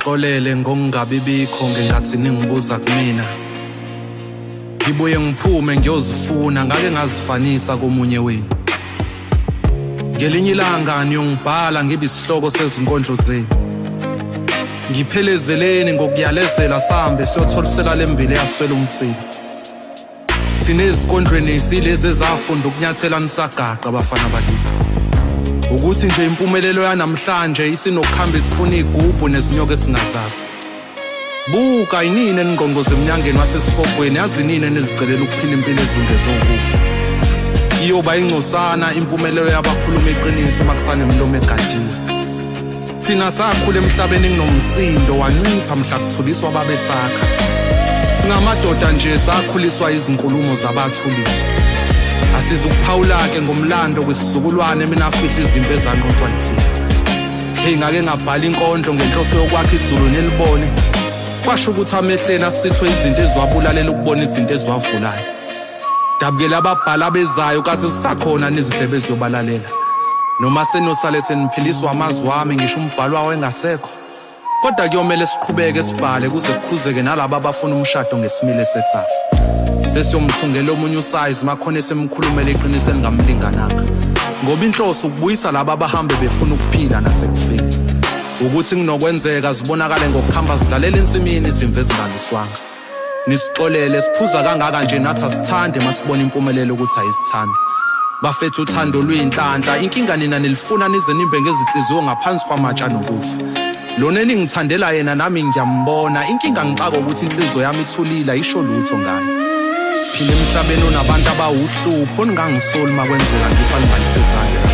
Ningixolele ngokungabi bikho ngenkathi ningibuza kumina. Ngibuye ngiphume ngiyozifuna ngake ngazifanisa komunye wenu. Ngelinye ilanga niyongibhala ngibe isihloko sezinkondlo zenu. Ngiphelezeleni ngokuyalezela sambe siyotholisela lembili eyaswela umsiba. Thina ezinkondlweni silezi ezafunda ukunyathela nisagaqa bafana bakithi. Ukuthi nje impumelelo yanamhlanje isinokuhamba isifuna igubhu nezinyoka esingazazi. Buka yinini eningqongqoza emnyangeni wasesihogweni yazi nini enizicelela ukuphila impilo ezungeze ukufa. Iyoba ingcosana impumelelo yabakhuluma iqiniso makusanemlomo egadiwe. Thina sakhula emhlabeni kunomsindo wancipha mhla kuthuliswa babesakha. Singamadoda nje sakhuliswa izinkulumo zabathuliswa. Asizukuphawula-ke ngomlando kwisizukulwane mina afihla izimpi ezanqotshwa yithina. Hey ngake ngabhala inkondlo ngenhloso yokwakha izulu nelibone. Kwasho ukuthi amehleni asithwe izinto eziwabulalela ukubona izinto eziwavulayo. Dabukela ababhala abezayo kasi zisakhona nezindlebe eziyobalalela. Noma senosale seniphiliswa amazwi ami ngisho umbhalo wawo engasekho. Kodwa kuyomele siqhubeke sibhale kuze kukhuzeke nalabo abafuna umshado ngesimile sesafa. Sesiyomthungela omunye usayizi makhona esemkhulumela iqiniso elingamlingananga. Ngoba inhloso ukubuyisa laba abahambe befuna ukuphila nasekufeni. Ukuthi kunokwenzeka zibonakale ngokuhamba zidlalela ensimini izimvu ezingaluswanga. Nisixolele siphuza kangaka nje nathi asithande masibona impumelelo ukuthi ayisithandi. Bafethu uthando luyinhlanhla inkinga nina nilifuna nize nimbe ngezinhliziyo ngaphansi kwamatsha nokufa. Lona eningithandela yena nami ngiyambona inkinga ngixaka ukuthi inhliziyo yami ithulile ayisho lutho ngayo. Siphila emhlabeni onabantu abawuhlupho ningangisoli makwenzeka ngifa ningalifezanga.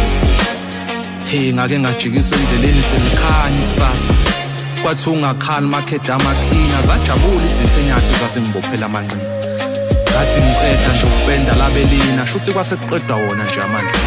Hey ngake ngajikiswa endleleni selikhanya ikusasa. Kwathi ungakhali makheda amaqina zajabula izitha enyathi zazingibophela amanqina. Ngathi ngiqeda nje ukupenda labelina shuthi kwase kuqedwa wona nje amandla.